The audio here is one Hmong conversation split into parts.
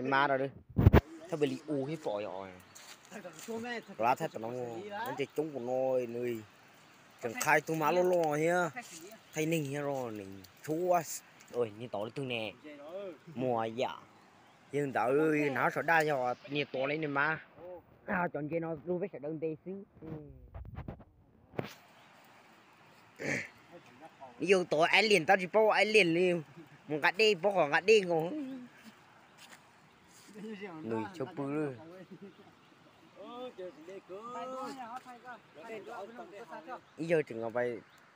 Mab rau, thaj pem li u thiab pom yog. Lab thaij tom no, lawv nce coob kuv no, nws tseem qhia tug mab loj loj thiab, thaij neeg thiab los nws tshuab. Niag tod lub twg ne? Muag yam. Yog ntawd hnav saum daj yog niag tod li niag mab. Cov ntses no lub peb sawv daws ntes xwb. Yog tod alien tab tsis paub alien li, mus nqa dej paub qhov nqa dej nkaus. Nws chaw pw lawm. Ib yawg tseem pais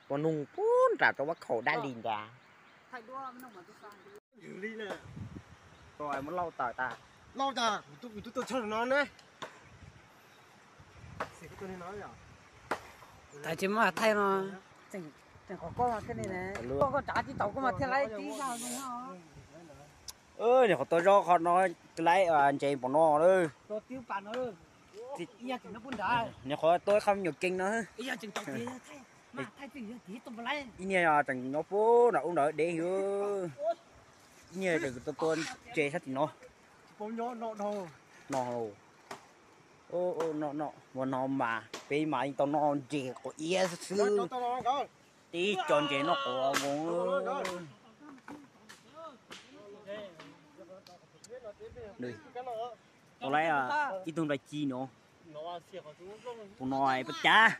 ua noog puag nram rau Vaj Khaum dab li ntag. Muab lauj tawm tas. Tsis muaj thaij no, tseem qhov koj thiaj li, koj koj tsav tib taus koj mas thiaj laib tib zaj zoo. Niam qhov tua zaub qhov no, laib ntses pom no lawm. Niam qhov tua qhov me nyuam kees no. Ib niag tseem nyob puag nram ub nrad dev. Ib niag tseem tua tua ntses sab tim no. No, no, ua no mas peb mas yeej tau noj ntses quav iab xwb. Tib co ntses noj quav nkoos. Tau laib ib tug nplai ci no. Tus no pab cav.